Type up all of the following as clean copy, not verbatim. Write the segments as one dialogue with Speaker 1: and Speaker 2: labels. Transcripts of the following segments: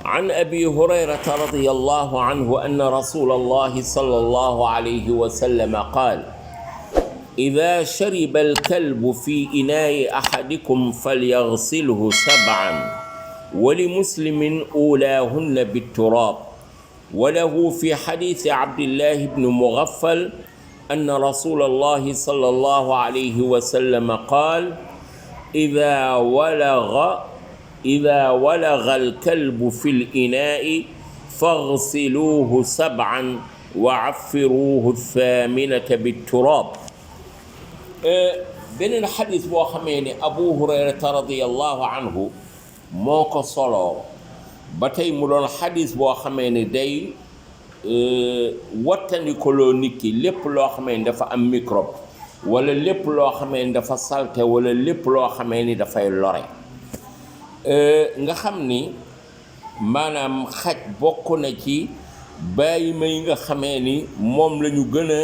Speaker 1: عن أبي هريرة رضي الله عنه أن رسول الله صلى الله عليه وسلم قال: إذا شرب الكلب في إناء أحدكم فليغسله 7 ولمسلم أولاهن بالتراب. وله في حديث عبد الله بن مغفل أن رسول الله صلى الله عليه وسلم قال: إذا ولغ الكلب في الإناء فاغسلوه 7 وعفروه 8 بالتراب. beneen xadis boo xamee ni Abu Hurayrata radiyallahu anhu moo ko soloo ba tey mu doon xadis boo xamee ni day wattandikoloo nit ki lépp loo xamee ni dafa am microbe wala lépp loo xamee ni dafa salte wala lépp loo xamee ni dafay lore. nga xam ni maanaam xaj bokk na ci bàyyi may nga xamee ni moom la ñu gën a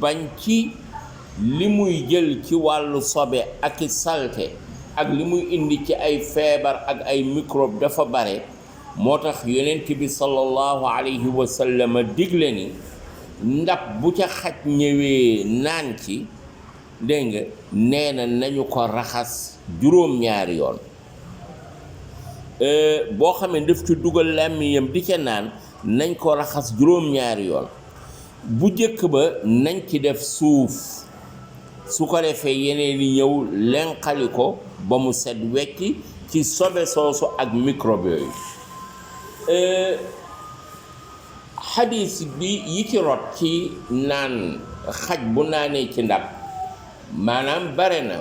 Speaker 1: bañ ci li muy jël ci wàllu sobe ak i salte ak li muy indi ci ay feebar ak ay microbe dafa bare. moo tax yonent bi sallallahu alayhi wa sallam digle ni ndab bu ca xaj ñëwee naan ci dégg nga nee na nañu ko raxas juróom-ñaari yoon. boo xamee daf ci dugal làmmiñam di ca naan nañ ko raxas juróom-ñaari yoon. bu jëkk ba nañ ci def suuf, su ko defee yeneen yi ñëw lenqali ko ba mu set wecc ci sobe soosu ak microbe yooyu. xadis bi yi ci rot ci naan xaj bu naanee ci ndab maanaam bare na.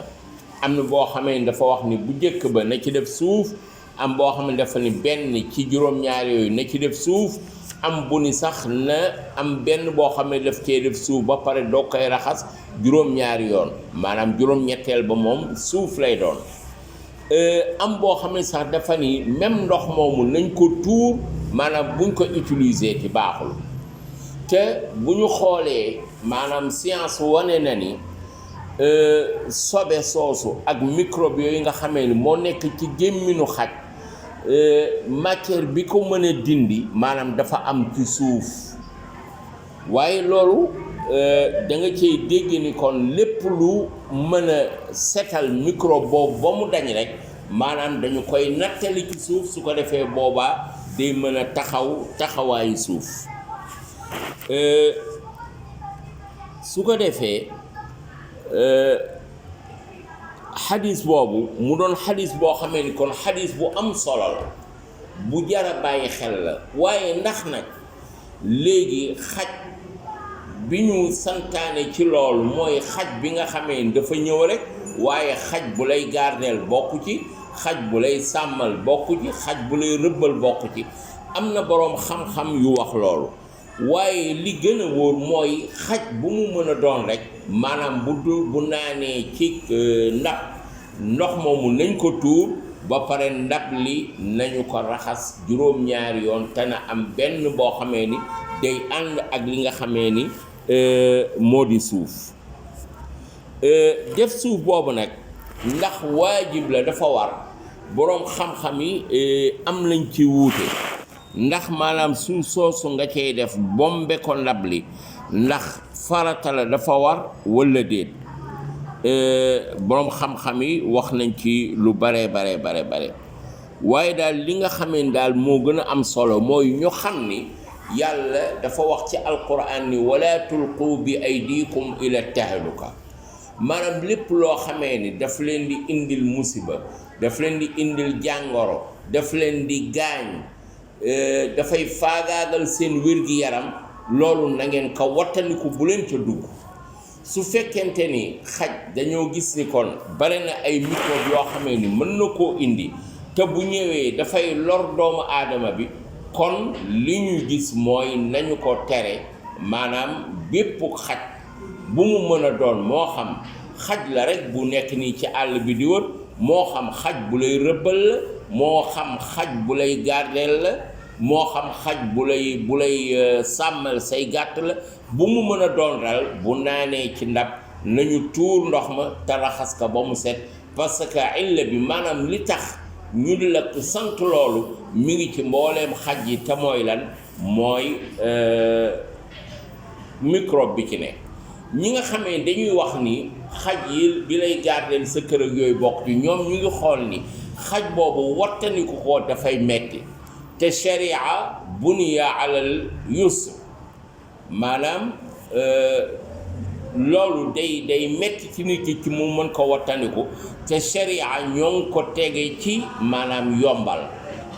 Speaker 1: am na boo xamee ni dafa wax ni bu jëkk ba na ci def suuf, am boo xam ne dafa ni benn ci juróom-ñaari yooyu na ci def suuf, am bu ni sax na am benn boo xam ne daf cee def suuf ba pare doo koy raxas juróom-ñaari yoon, maanaam juróom-ñetteel ba moom suuf lay doon. am boo xam ne sax dafa ni même ndox moomu nañ ko tuur, maanaam buñ ko utiliser ci baaxul. te bu ñu xoolee maanaam science wane na ni sobe soosu ak microbe yooyu nga xamee ni moo nekk ci gémminu xaj, matière bi ko mën a dindi maanaam dafa am ci suuf. waaye loolu da nga cey dégg ni kon lépp lu mën a setal microbe boobu ba mu dañ rek maanaam dañu koy nattali ci suuf, su ko defee boobaa day mën a taxawaayu suuf. su ko defee xadis boobu mu doon xadis boo xamee ni kon xadis bu am solo la, bu jara bàyyi xel la. waaye ndax nag léegi xaj bi ñu santaane ci loolu mooy xaj bi nga xamee ni dafa ñëw rek, waaye xaj bu lay gardeel bokku ci, xaj bu lay sàmmal bokku ci, xaj bu lay rëbbal bokku ci. am na boroom xam-xam yu wax loolu, waaye li gën a wóor mooy xaj bu mu mën a doon rek maanaam bu naanee ci ndox moomu nañ ko tuur ba pare ndab li nañu ko raxas juróom-ñaari yoon, te na am benn boo xamee ni day ànd ak li nga xamee ni moo di suuf. def suuf boobu nag ndax waajib la dafa war, boroom xam-xam yi am lañ ci wuute. ndax maanaam suuf soosu nga cay def bombe ko ndab li ndax farata la dafa war walla déet. boroom xam-xam yi wax nañ ci lu bare. waaye daal li nga xamee ni daal moo gën a am solo mooy ñu xam ni yàlla dafa wax ci alquran ni wala tulqu bi aydikum ila tahluka. maanaam lépp loo xamee ni daf leen di indil musiba, daf leen di indil jàngoro, daf leen di gaañ, dafay faagaagal seen wér-gi-yaram, loolu na ngeen ko wattandiku, bu leen ca dugg. su fekkente ni xaj dañoo gis ni kon bare na ay microbe yoo xamee ni mën na koo indi te bu ñëwee dafay lor doomu aadama bi, kon li ñu gis mooy nañu ko tere. maanaam bépp xaj bu mu mën a doon, moo xam xaj la rek bu nekk nii ci àll bi di wër, moo xam xaj bu lay rëbbal la, moo xam xaj bu lay gardeel la, moo xam xaj bu lay sàmmal say gàtt la, bu mu mën a doon dal bu naanee ci ndab nañu tuur ndox ma te raxas ka ba mu set. parce que illa bi maanaam li tax ñu di la sant loolu mi ngi ci mbooleem xaj yi te mooy lan mooy microbe bi ci ne ñi nga xamee dañuy wax ni xaj yi bi lay gardeel sa kër ak yooyu bokk ci ñoom ñu ngi xool ni xaj boobu wattaniku ko dafay metti te sharia buniya alal yusr maanaam loolu day metti ci nit ki ci mu mën ko wattaniku te sharia ñoo ngi ko tege ci maanaam yombal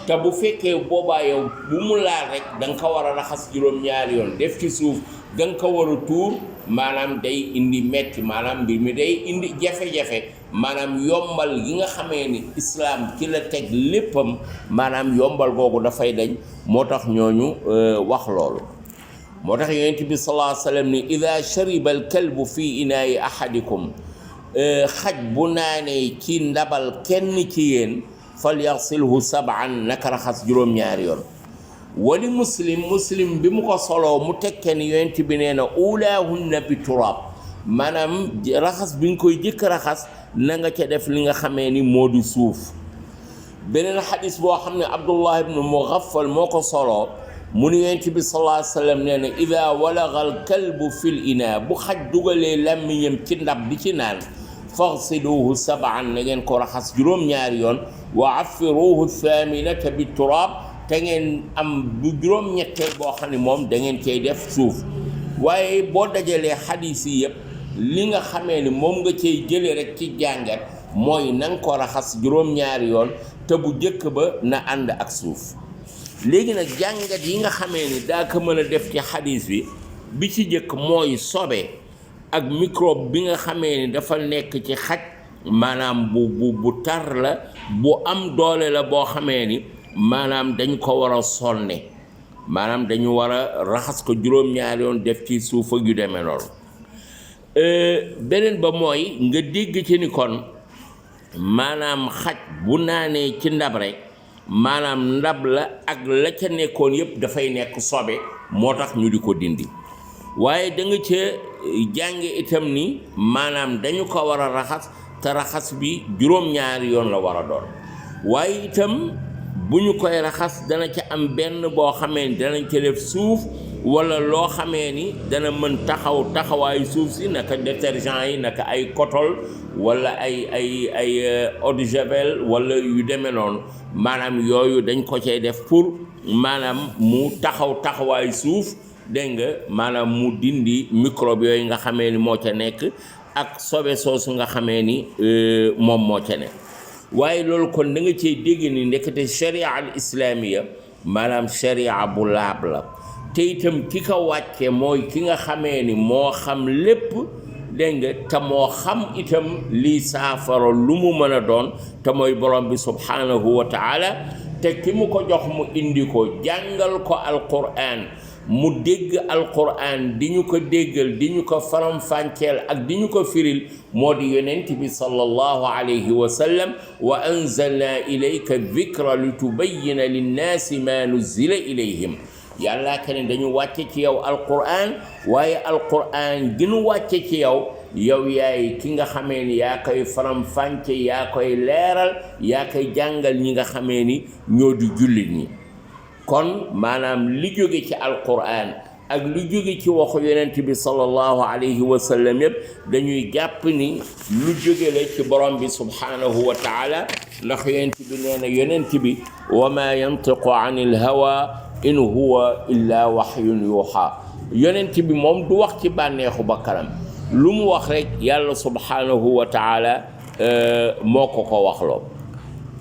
Speaker 1: te bu fekkee boobaa yow bu mu laal rek da nga ko war a raxas juróom-ñaari yoon def ci suuf da nga ko war a tuur maanaam day indi metti maanaam mbir mi day indi jafe-jafe maanaam yombal gi nga xamee ni islaam ci la teg léppam maanaam yombal googu dafay dañ moo tax ñooñu wax loolu moo tax yonent bi sallallahu alayhi wa sallam ni ida shariba al kalbu fi inaayi ahadikum xaj bu naanee ci ndabal kenn ci yéen fal yaxsilhu sab'an naka raxas juróom-ñaari yoon wali muslim bi mu ko soloo mu tekke ni yonent bi nee na ulaahunna bi turaab maanaam raxas bi nga koy jëkk raxas na nga ca def li nga xamee ni moo di suuf beneen xadis boo xam ne Abdullah ibn Mughaffal moo ko soloo mu ni yonent bi sallallahu alayhi wa sallam nee na ida walaga al kalbu fil inaa bu xaj dugalee làmmiñam ci ndab di ci naan faghsiluhu sab'an na ngeen ko raxas juróom-ñaari yoon wa affiruhu thaminata bi turaab te ngeen am bu juróom-ñetteel boo xam ne moom da ngeen cay def suuf waaye boo dajalee xadiis yi yëpp li nga xamee ni moom nga cay jëlee rek ci jàngat mooy na nga ko raxas juróom-ñaari yoon te bu jëkk ba na ànd ak suuf léegi nag jàngat yi nga xamee ni daa ko mën a def ci xadiis bi ci jëkk mooy sobe ak microbe bi nga xamee ni dafa nekk ci xaj maanaam bu tar la bu am doole la boo xamee ni maanaam dañ ko war a sonne maanaam dañu war a raxas ko juróom-ñaari yoon def ci suuf ak yu demee noonu beneen ba mooy nga dégg ci ni kon maanaam xaj bu naanee ci ndab rek maanaam ndab la ak la ca nekkoon yëpp dafay nekk sobe moo tax ñu di ko dindi waaye da nga ca jànge itam ni maanaam dañu ko war a raxas te raxas bi juróom-ñaari yoon la war a doon waaye itam bu ñu koy raxas dana ca am benn boo xamee ni danañ ca def suuf wala loo xamee ni dana mën taxawaayu suuf si naka détergent yi naka ay kotol wala ay eau de javel wala yu demee noonu maanaam yooyu dañ ko cay def pour maanaam mu taxawaayu suuf dégg nga maanaam mu dindi microbe yooyu nga xamee ni moo ca nekk ak sobe soosu nga xamee ni moom moo ca nekk waaye loolu kon da nga cey dégg ni ndekete sharia al islamiya maanaam sharia bu laab la te itam ki ko wàcce mooy ki nga xamee ni moo xam lépp dégg nga te moo xam itam lii saafara lu mu mën a doon te mooy borom bi subhanahu wa taala te ki mu ko jox mu indi ko jàngal ko alquran mu dégg alquran di ñu ko déggal di ñu ko faram-fàcceel ak di ñu ko firil moo di yonent bi sallallahu alayhi wa sallam wa anzalna ilayka dhikra litubayyina linnaasi ma nuzzila ilayhim yàlla kenn dañu wàcce ci yow alquran waaye alquran gi nu wàcce ci yow yaay ki nga xamee ni yaa koy faram-fàcce yaa koy leeral yaa koy jàngal ñi nga xamee ni ñoo di jullit ñi kon maanaam li jóge ci alquran ak lu jóge ci waxu yonent bi sallallahu alayhi wa sallam yëpp dañuy jàpp ni lu jóge la ci borom bi subhanahu wa taala ndax yonent bi nee na yonent bi wa ma yantiqu anil hawa in huwa illa wahyun yuha yonent bi moom du wax ci bànneexu bakkanam lu mu wax rek yàlla subhanahu wa taala moo ko waxloo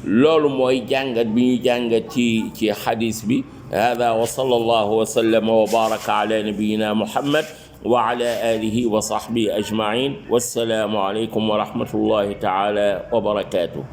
Speaker 1: loolu mooy jàngat bi ñu jàngat ci xadis bi hada wa sallallahu wa sallama wa baraka ala nabiyina muhammad wa ala alihi wa sahbihi ajmain wassalaamu alaykum wa rahmatullahi taala wa barakatuh